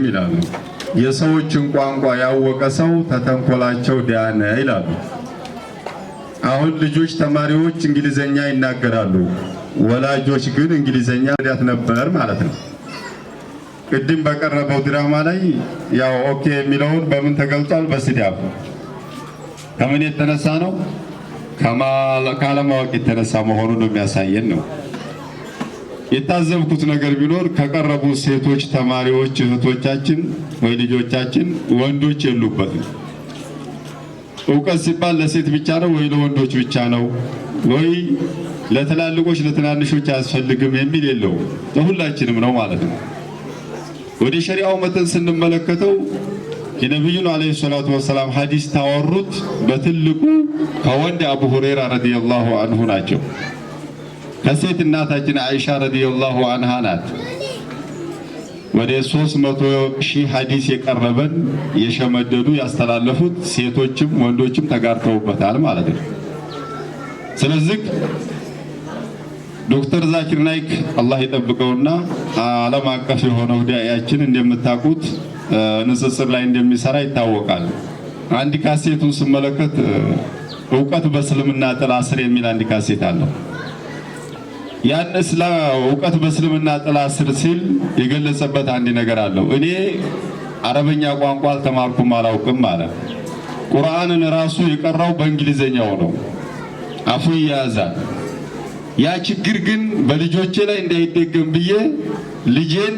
ይላሉ። የሰዎችን ቋንቋ ያወቀ ሰው ተተንኮላቸው ዳነ ይላሉ። አሁን ልጆች ተማሪዎች እንግሊዘኛ ይናገራሉ፣ ወላጆች ግን እንግሊዘኛ ዳት ነበር ማለት ነው። ቅድም በቀረበው ድራማ ላይ ያው okay የሚለውን በምን ተገልጿል? በስድብ። ከምን የተነሳ ነው? ካለማወቅ የተነሳ መሆኑን ነው የሚያሳየን ነው። የታዘብኩት ነገር ቢኖር ከቀረቡ ሴቶች ተማሪዎች እህቶቻችን ወይ ልጆቻችን ወንዶች የሉበትም። እውቀት ሲባል ለሴት ብቻ ነው ወይ ለወንዶች ብቻ ነው ወይ ለትላልቆች ለትናንሾች አያስፈልግም የሚል የለውም። ለሁላችንም ነው ማለት ነው። ወደ ሸሪዓው መተን ስንመለከተው የነቢዩን عليه الصلاة والسلام ሐዲስ ታወሩት በትልቁ ከወንድ አቡ ሁረይራ رضي الله عنه ናቸው። ከሴት እናታችን አይሻ رضي الله عنها ናት። ወደ 300,000 ሐዲስ የቀረበን የሸመደዱ ያስተላለፉት ሴቶችም ወንዶችም ተጋርተውበታል ማለት ነው። ስለዚህ ዶክተር ዛኪር ናይክ አላህ ይጠብቀውና ዓለም አቀፍ የሆነው ዳኢያችን እንደምታውቁት ንጽጽር ላይ እንደሚሰራ ይታወቃል። አንድ ካሴቱን ስመለከት እውቀት በእስልምና ጥላ ስር የሚል አንድ ካሴት አለው። ያን እውቀት በእስልምና ጥላ ስር ሲል የገለጸበት አንድ ነገር አለው። እኔ አረበኛ ቋንቋ አልተማርኩም አላውቅም አለ። ቁርአንን ራሱ የቀራው በእንግሊዘኛው ነው። አፉ ይያዛል። ያ ችግር ግን በልጆቼ ላይ እንዳይደገም ብዬ ልጄን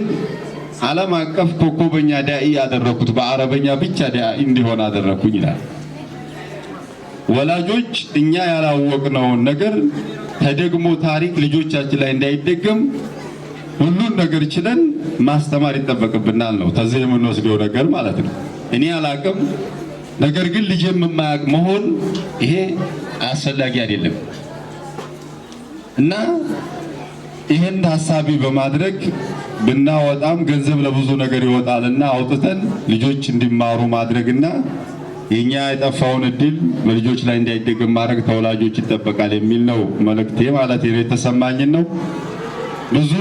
ዓለም አቀፍ ኮከበኛ ዳኢ ያደረኩት፣ በአረበኛ ብቻ ዳኢ እንዲሆን አደረኩኝ ይላል። ወላጆች እኛ ያላወቅነውን ነገር ተደግሞ ታሪክ ልጆቻችን ላይ እንዳይደገም ሁሉን ነገር ችለን ማስተማር ይጠበቅብናል ነው ተዚህ የምንወስደው ነገር ማለት ነው። እኔ አላቅም፣ ነገር ግን ልጄም የማያውቅ መሆን ይሄ አስፈላጊ አይደለም እና ይህን ታሳቢ በማድረግ ብናወጣም ገንዘብ ለብዙ ነገር ይወጣልና አውጥተን ልጆች እንዲማሩ ማድረግና የኛ የጠፋውን እድል በልጆች ላይ እንዳይደገም ማድረግ ተወላጆች ይጠበቃል የሚል ነው መልእክቴ ማለት ነው። የተሰማኝን ነው። ብዙ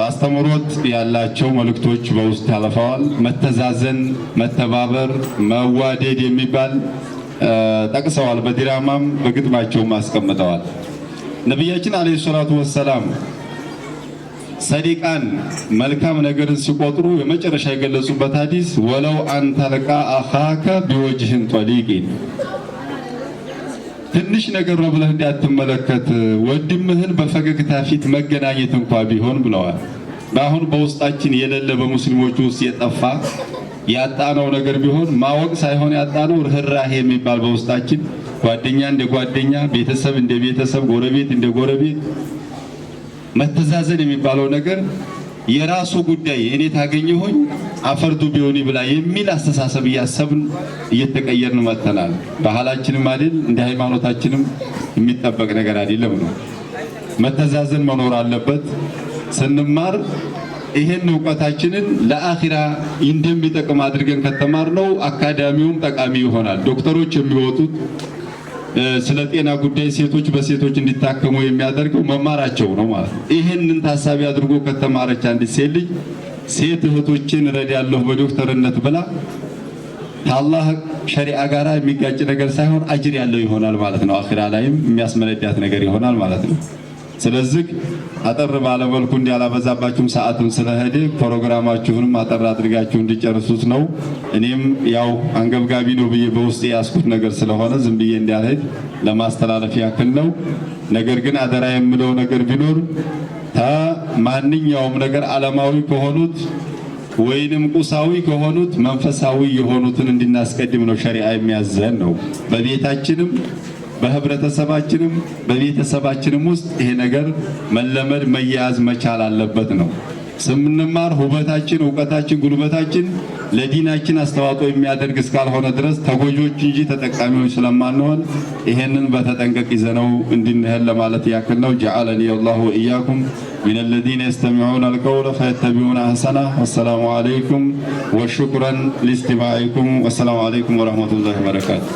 አስተምህሮት ያላቸው መልእክቶች በውስጥ ያለፈዋል። መተዛዘን፣ መተባበር፣ መዋደድ የሚባል ጠቅሰዋል። በዲራማም በግጥማቸውም አስቀምጠዋል። ነቢያችን عليه الصلاة والسلام ሰዲቃን መልካም ነገርን ሲቆጥሩ የመጨረሻ የገለጹበት ሐዲስ ولو أن تلقى أخاك بوجه طليق፣ ትንሽ ነገር ነው ብለህ እንዳትመለከት ወንድምህን በፈገግታ ፊት መገናኘት እንኳ ቢሆን ብለዋል። በአሁን በውስጣችን የሌለ በሙስሊሞች ውስጥ የጠፋ ያጣነው ነገር ቢሆን ማወቅ ሳይሆን ያጣነው ርህራሄ የሚባል በውስጣችን ጓደኛ እንደ ጓደኛ፣ ቤተሰብ እንደ ቤተሰብ፣ ጎረቤት እንደ ጎረቤት መተዛዘን የሚባለው ነገር የራሱ ጉዳይ እኔ ታገኘሁኝ አፈርዱ ቢሆን ብላ የሚል አስተሳሰብ እያሰብን እየተቀየርን መጥተናል። ባህላችንም አይደል እንደ ሃይማኖታችንም የሚጠበቅ ነገር አይደለም ነው። መተዛዘን መኖር አለበት። ስንማር ይሄን እውቀታችንን ለአኺራ እንደሚጠቅም አድርገን ከተማርነው አካዳሚውም ጠቃሚ ይሆናል። ዶክተሮች የሚወጡት ስለ ጤና ጉዳይ ሴቶች በሴቶች እንዲታከሙ የሚያደርገው መማራቸው ነው ማለት ነው። ይህንን ታሳቢ አድርጎ ከተማረች አንዲት ሴት ልጅ ሴት እህቶችን እረዳለሁ በዶክተርነት ብላ ከአላህ ሸሪዓ ጋር የሚጋጭ ነገር ሳይሆን አጅር ያለው ይሆናል ማለት ነው። አኺራ ላይም የሚያስመነዳት ነገር ይሆናል ማለት ነው። ስለዚህ አጠር ባለ መልኩ እንዲያላበዛባችሁም ሰዓቱን ስለሄደ ፕሮግራማችሁንም አጠር አድርጋችሁ እንዲጨርሱት ነው። እኔም ያው አንገብጋቢ ነው ብዬ በውስጥ ያስኩት ነገር ስለሆነ ዝም ብዬ እንዲያልሄድ ለማስተላለፍ ያክል ነው። ነገር ግን አደራ የምለው ነገር ቢኖር ማንኛውም ነገር ዓለማዊ ከሆኑት ወይንም ቁሳዊ ከሆኑት መንፈሳዊ የሆኑትን እንድናስቀድም ነው ሸሪዓ የሚያዘን ነው። በቤታችንም በህብረተሰባችንም በቤተሰባችንም ውስጥ ይሄ ነገር መለመድ መያያዝ መቻል አለበት ነው። ስንማር ውበታችን፣ እውቀታችን፣ ጉልበታችን ለዲናችን አስተዋጽኦ የሚያደርግ እስካልሆነ ድረስ ተጎጂዎች እንጂ ተጠቃሚዎች ስለማንሆን ይሄንን በተጠንቀቅ ይዘነው እንድንሄድ ለማለት ያክል ነው። جعلني الله وإياكم من الذين يستمعون القول فيتبعون أحسنه። والسلام عليكم وشكرا لاستماعكم። والسلام عليكم ورحمة الله وبركاته።